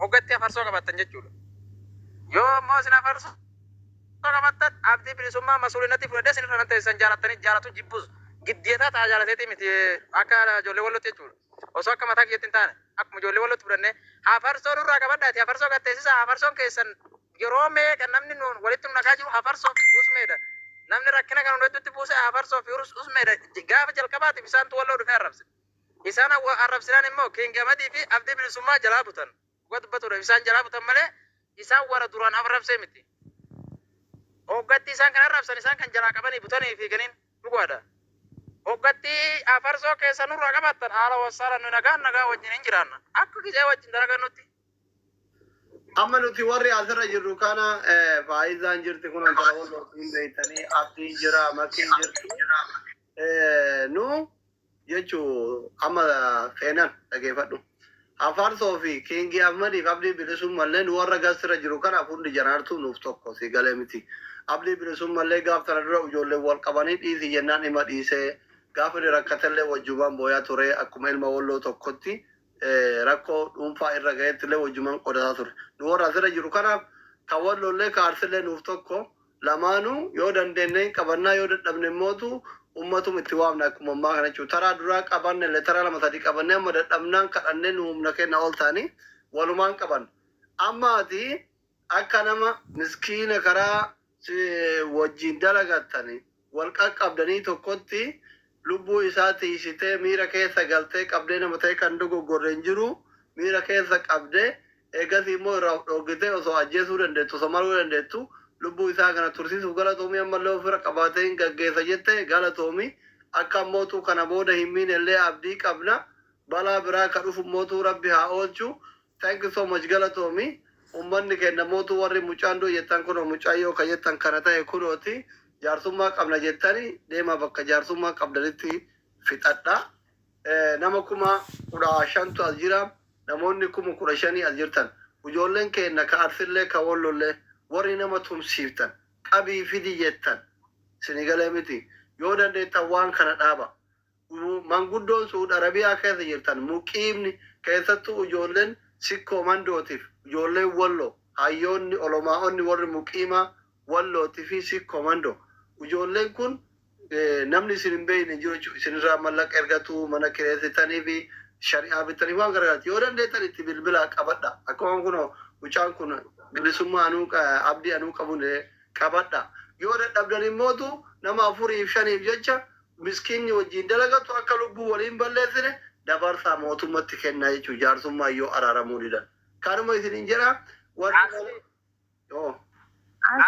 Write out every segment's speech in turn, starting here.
Hoggatti hafarsoo qabattan jechuudha. Yoo ammoo isin hafarsoo qabattan, Abdii Bilisummaa masuulinatti fudhadhee isin irra nan teessisan. Jaalattanii jaalatu jibbus giddeetaa ta'a, jaalateetii miti, akka ijoollee Wallootti jechuudha. Osoo akka mataa kiyyatti hin taane, akkuma ijoollee Wallootti fudhannee hafarsoo nurraa qabadhaati, hafarsoo gatteessisaa. Hafarsoon keessan yeroo meeqa namni nuun walitti nu naqaa jiru hafarsoo fi usmeedha. Namni rakkina kana nu hedduutti buuse hafarsoo fi usmeedha. Gaafa jalqabaatiif isaantu Walloo dhufee arrabse. Isaan arrabsinaan immoo King Amadii fi Abdii Bilisummaa jalaa butan. Dhugaa dubbatuudhaaf isaan jalaa butan malee isaan warra duraan arrabsee miti. Hoggatti isaan kan arrabsan, isaan kan jalaa qabanii butanii fiiganiin dhugaadha. Hoggatti hafarsoo keessa nurraa qabattan, haala wassaalan nu nagaan nagaa wajjin hin jiraanna. Akka gizee wajjin dalagannutti. Amma nuti warri asirra jirru kana, Faayizaan jirti, kun intala Wallootiin beektanii, Abdiin jira, Makiin jirti. Nu jechuu amma seenan dhageeffadhu. Hafarsoo fi Kiingii Ahmadiif Abdii Bilisummallee nu warra gastirra jiru kanaaf hundi janaartuu nuuf tokko si galee miti. Abdii Bilisummallee gaaf tana dura ijoolleen wal qabanii dhiisi jennaan dhima dhiisee, gaafa inni rakkatellee wajjumaan booyaa ture, akkuma ilma Walloo tokkotti rakkoo dhuunfaa irra gahetti illee wajjumaan qodataa ture. Nu warra asirra jiru kanaaf kan Walloollee ka Arsillee nuuf tokko. Lamaanuu yoo dandeenye hin qabannaa, yoo dadhabne immootu ummatum itti waamna, akkuma ammaa kana jechuudha. Taraa duraa qabanne illee taraa lama sadii qabannee, amma dadhabnaan kadhannee, nu humna kenna ol ta'anii walumaan qabanna. Amma ati akka nama miskiina karaa wajjin dalagattani wal qaqqabdanii tokkotti lubbuu isaa tiisitee, miira keessa galtee qabdee, nama ta'e kan dogoggorre hin jiru, miira keessa qabdee, eegasii immoo irraa of dhoogitee, osoo ajjeesuu dandeettu, osoo maruu dandeettu, lubbuu isaa kana tursiisuuf galatoomii. Ammallee ofirra qabaatee hin gaggeessa jette, galatoomii. Akka ammootuu kana booda hin miine illee abdii qabna. Balaa biraa ka dhufu mootuu Rabbi haa oolchu. Thank you so much, galatoomi. Ummanni keenya mootuu warri mucaan du'e jettan, kunoo mucayyoo ka jettan kana ta'e, kunooti jaarsummaa qabna jettani deemaa, bakka jaarsummaa qabdanitti fixadha. Nama 15,000tu as jira. Namoonni 15,000 as jirtan, ijoolleen keenya ka Arsillee ka Wollollee, warri nama tumsiiftan, qabii fidi jettan, isinii galee miti, yoo dandeettan waan kana dhaaba. Manguddoon Suud Arabiyaa keessa jirtan, muqiimni, keessattuu ijoolleen Sikkoo Mandootiif ijoolleen Walloo, hayyoonni, olomaa'onni, warri muqiimaa Wallootii fi Sikkoo Mandoo, ijoolleen kun namni isin hin beekne hin jiru jechuudha. Isinirraa mallaqa ergatu, mana kireessitanii fi shari'aa bitanii waan garagaraati. Yoo dandeettan itti bilbilaa qabadha. Akkuma kunoo mucaan kun bilisummaa anuu abdii anuu qabuun qabadha. Yoo dadhabdan immootu nama afuriif shaniif jecha miskiinni wajjin dalagatu akka lubbuu waliin balleessine dabarsaa mootummatti kennaa jechuudha, jaarsummaa yoo araaramuu didan. Kanuma isiniin jedha warri Asli yoo.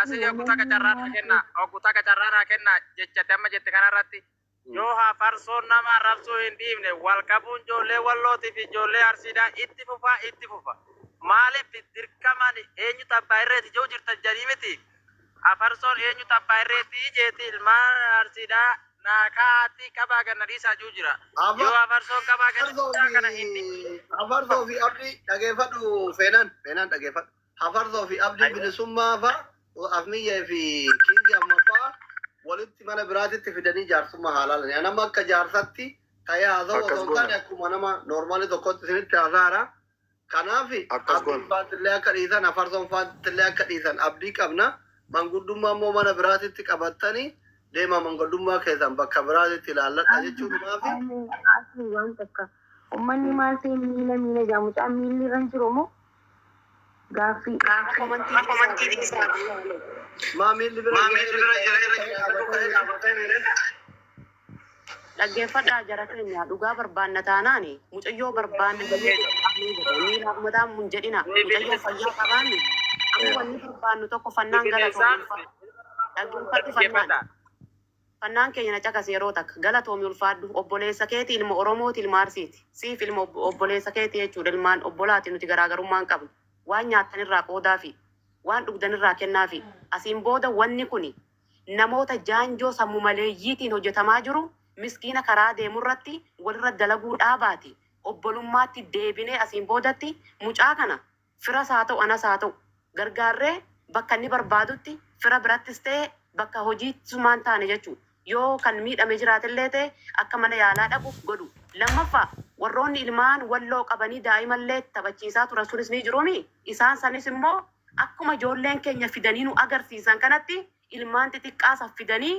Asli oggu takka carraa naa kenna, oggu takka carraa naa kenna. Jechate amma jette kanarratti, yoo hafarsoon nama arrabsuu hin dhiifne, wal qabuun ijoollee Wallootii fi ijoollee Arsiidhaa itti fufa, itti fufa. Maaliif dirqamaan eenyutu abbaa irreeti jiru jirtan jedhanii miti. Hafarsoon eenyutu abbaa irreeti jeeti, ilmaan Arsiidhaa naa kaa'aatti qabaa ganna dhiisaa jiru jira. Yoo hafarsoon qabaa ganna Hafarsoo dhiisaa kana hin dhiifne. fi Hafarsoo fi Abdii dhageeffadhu, Feenan, Feenan dhageeffadhu. Hafarsoo fi Abdii Bilisummaa fa Afmiyyee fi Kingi ammaffaa walitti mana biraatitti fidanii jaarsummaa haa laalani. Anama akka jaarsatti ta'ee haasa'u Akkas osoo hin taane goona. akkuma nama normal tokkotti isinitti haasa'aara. Kanaaf Akkas Abdiin goona. faatillee akka dhiisan, Hafarsoon faatillee akka dhiisan abdii qabna. Manguddummaa immoo mana biraatitti qabattanii deemaa, manguddummaa keessan bakka biraatitti ilaalladha jechuudhumaafi. Asli waan takka, ummanni maal ta'e miila miila jaa? Mucaan miilli irra hin jiru moo? Gaaffii. Komantii dhiisaa. Maa miilli bira jira irra? Dhaggeeffadhaa jara keenya, dhugaa barbaanna taanaani mucayyoo barbaanna jennee miila mataan mun jedhina, mucayyoo fayyaa qabaanni. Amma wanni barbaannu tokko, Fannaan, Bineensaa galatoomi, ulfaadhu. Dhaggeeffadhu, Fannaan. Dhaggeeffadhaa. Fannaan keenya, na caqas yeroo takka. Galatoomi, ulfaadhu. Obboleessa keeti, ilma Oromooti, ilma Arsiiti. Siif ilma obboleessa keeti jechuudha. Ilmaan obbolaati nuti, garaagarummaa hin qabnu. Waan nyaattanirraa qoodaafi, waan dhugdanirraa kennaafi. Asiin booda wanni kuni namoota jaanjoo sammu maleeyyiitiin hojjetamaa jiru, miskiina karaa deemurratti walirra dalaguu dhaabaati. Obbolummaatti deebinee asiin boodatti mucaa kana firas haa ta'u, anas haa ta'u, gargaarree bakka inni barbaadutti, fira birattis ta'e bakka hojiittumaan taane jechuudha. Yoo kan miidhame jiraatellee ta'e akka mana yaalaa dhaqu godhu. Lammaffaa, Warroonni ilmaan Walloo qabanii daa'imallee taphachiisaa turan sunis ni jiruumi. Isaan sanis immoo akkuma ijoolleen keenya fidanii nu agarsiisan kanatti ilmaan xixiqqaa san fidanii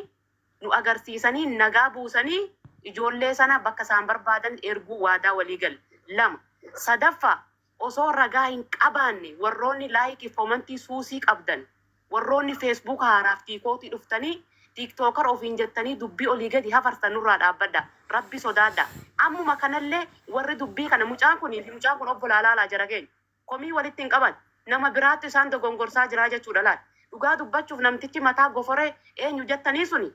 nu agarsiisanii nagaa buusanii ijoollee sana bakka isaan barbaadan erguu waadaa walii galle. 2. Sadaffaa, osoo ragaa hin qabaanne warroonni like fi komantii suusii qabdan, warroonni Facebook haaraaf tiikootii dhuftanii TikToker ofiin jettanii dubbii olii gadi hafartan nurraa dhaabbadha. Rabbi sodaadha. Ammuma kanallee warri dubbii kana mucaan kunii fi mucaan kun obbolaa laalaa jara keenya. Komii walitti hin qaban. Nama biraattu isaan dogongorsaa jiraa jechuudha laal. Dhugaa dubbachuuf namtichi mataa goforee eenyu jettanii suni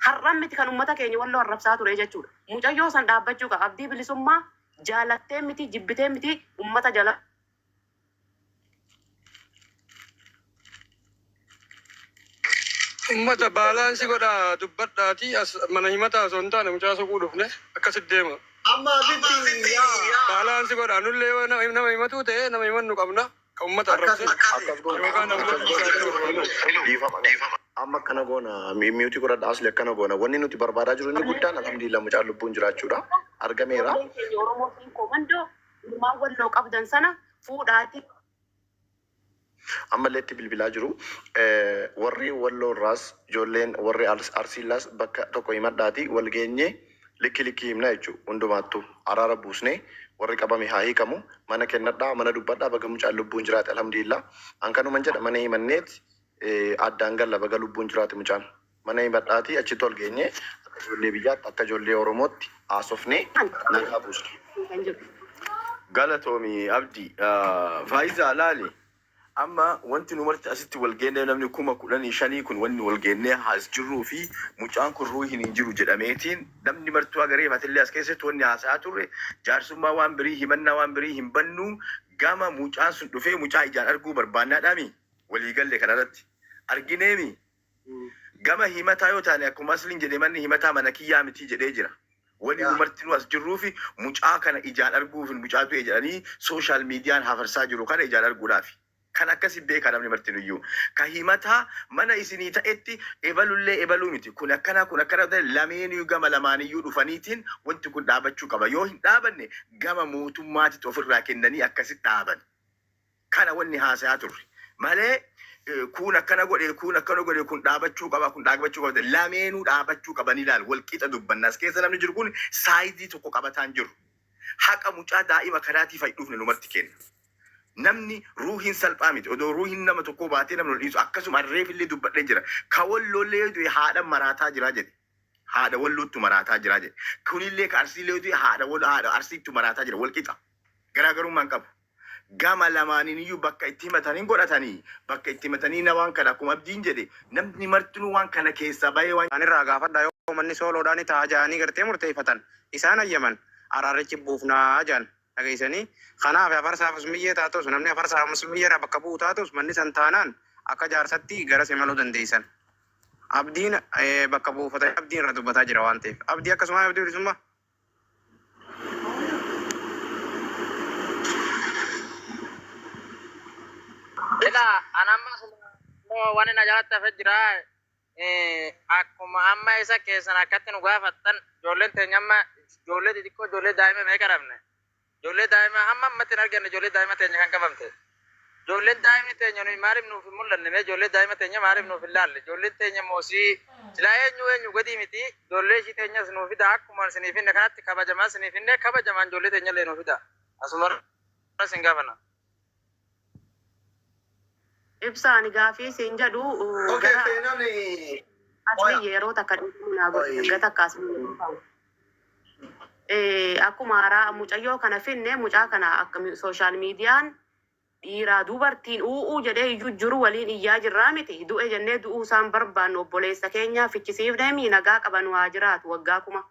har'an miti kan ummata keenya Walloo arrabsaa ture jechuudha. Mucayyoo san dhaabbachuu qaba. Abdii Bilisummaa jaalattee miti jibbitee miti ummata jala Ummata baalaansi godhaa dubbadhaatii as mana himataa osoo hin taane mucaa soquu dhufne akkasit deema. Amma asitti yaa Baalaansi godhaa nullee yoo nama himatuu ta'e nama himannu qabna ka ummata akkasi. arrabse Akkas goona. yookaan ammoo Akkas dhiisaa goona. jechuu barbaanna. Dhiifama. Amma akkana goona. Miyuutii godhadha asli akkana goona. Wanni nuti barbaadaa jiru inni guddaan alhamdulillah mucaan lubbuun jiraachuudha. Argameera. Ijoolleen keenya Oromoo fi Komandoo ilmaan Walloo qabdan sana fuudhaatii. Ammallee itti bilbilaa jiru. Warri Walloo irraas ijoolleen warri Arsiillaas bakka tokko himadhaatii wal geenyee likki likkii himna jechuudha. Hundumaattuu araara buusnee warri qabame haa hiikamu. Mana kennadhaa, mana dubbadhaa baga mucaan lubbuun jiraate alhamdulillah. An kanuman jedha mana himanneet addaan galla baga lubbuun jiraate mucaan. Mana himadhaatii achitti wal geenyee akka ijoollee biyyaatti akka ijoollee Oromootti haasofnee nagaa buusna. Kan jedhu. Galatoomi Abdi. Faayizaa laali. Amma wanti nu marti asitti wal geennee namni 15,000 kun wanni wal geennee as jirruu fi mucaan kun ruuhiin hin jiru jedhameetiin namni martuu agaree atillee as keessatti wanni haasayaa turre jaarsummaa waan birii himannaa waan birii hin bannuu gama mucaan sun dhufee mucaa ijaan arguu barbaannaadhaami walii galle kanarratti argineemi Gama himataa yoo taane akkuma Asliin jedhe manni himataa mana kiyyaa miti jedhee jira. Wani nu martinuu as jirruufi mucaa kana ijaan arguufi mucaa du'e jedhanii social median hafarsaa jiru kana ijaan arguudhaafi. Kan akkasi beekaa namni martinuyyuu. Ka himataa mana isinii ta'etti ebalullee ebaluu miti. Kun akkanaa kun akkanaa ta'e lameeniyuu gama lamaaniyyuu dhufaniitiin wanti kun dhaabachuu qaba. Yoo hin dhaabanne gama mootummaatitti ofirraa kennanii akkasi dhaaban. Kana wanni haasayaa turre. Malee kuun akkana godhe kuun akkana godhe kun dhaabachuu qaba kun dhaabachuu qaba lameenuu dhaabachuu qaban ilaal wal qixa dubbanna. As keessa namni jiru kun saayidii tokko qabataan jiru. Haqa mucaa daa'ima kanaatiif hay dhufne nu marti kenna. Namni ruuhiin salphaa miti. Odoo ruuhiin nama tokkoo baatee namni ol dhiisu akkasuma reefillee dubbadhee jira. Ka walloollee yoo du'e haadha maraataa jira jedhe. Haadha walloottu maraataa jira jedhe. Kunillee ka arsiillee yoo du'e haadha wal haadha arsiittu maraataa jira wal qixa. Garaagarummaa hin qabu. Gama lamaaniiniyyuu bakka itti himatan hin godhatanii bakka itti himatanii na waan kana akkuma abdiin jedhe namni martinuu waan kana keessaa bahee waan Isaanirraa gaafadhaa yoo manni sooloodhaa ni ta'a ja'anii gartee murteeyfatan isaan hayyaman araarrichi buufnaa ja'an dhageeysanii kanaaf hafarsaaf usmiyyee taatus namni hafarsaaf usmiyyeerraa bakka bu'u taatus manni san taanaan akka jaarsatti garas imaluu dandeeysan abdiin bakka buufatanii abdiin irra dubbataa jira waan ta'eef abdii akkasumaa abdii bilisummaa. Ila an amma wani na jalatti hafe jira akkuma amma isa keessan akkatti nu gaafattan ijoolleen teenya amma ijoollee xixiqqoo ijoollee daa'ima meeqa dhabne Ijoollee daa'imaa hamma ammatti hin arganne ijoollee daa'ima teenya kan qabamte. Ijoolleen daa'imni teenya nuyi maaliif nuuf hin mul'anne mee ijoollee daa'ima teenya maaliif nuuf hin laalle ijoolleen teenya moosii silaa eenyu eenyu gadii miti ijoollee ishii teenyas nuu fidaa akkuma isinii finne kanatti kabajamaa isinii finne kabajamaan ijoollee teenyallee nuu fidaa asumarra isin gaafanna. Ibsa ani gaafii siin jedhu Okay, gara seenaan asli yeroo takka dhiifama naa godhi erga takka asli yeroo ta'u. Akkuma haaraa mucayyoo kana finne mucaa kana akka sooshaal miidiyaan dhiiraa dubartiin u'uu jedhee iyyuu jiru waliin iyyaa jirraa miti du'e jennee du'uu isaan barbaannu obboleessa keenyaa fichisiifnee mii nagaa qaba nu haa jiraatu waggaa kuma.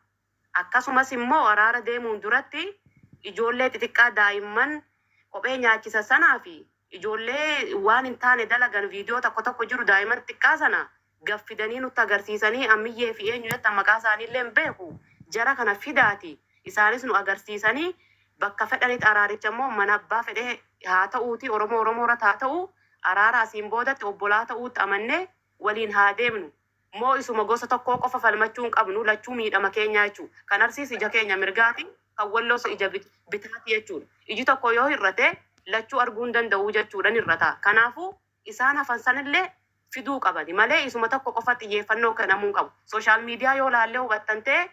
Akkasumas immoo araara deemuun duratti ijoollee xixiqqaa daa'imman kophee nyaachisa sanaa fi ijoollee waan hin taane dalagan viidiyoo tokko tokko jiru daa'imman xixiqqaa sana gad fidanii nutti agarsiisanii Ammiyyee fi eenyu jettan maqaa isaaniillee hin beeku jara kana fidaati isaanis nu agarsiisanii bakka fedhanitti araaricha immoo mana abbaa fedhee haa ta'uutii Oromoo Oromoo irratti haa ta'uu araara asiin boodatti obbolaa ta'uutti amannee waliin haa deemnu Moo isuma gosa tokkoo qofa falmachuu hin qabnu, lachuu miidhama keenyaa jechuu. Kan Arsiis ija keenya mirgaati, Kan Walloos ija bitaati jechuudha. Iji tokko yoo hir'ate lachuu arguu hin danda'u jechuudha ni hir'ata. Kanaafuu isaan hafan sanillee fiduu qabani malee isuma tokko qofa xiyyeeffannoo kennamuu hin qabu. Social media yoo laallee hubattan ta'e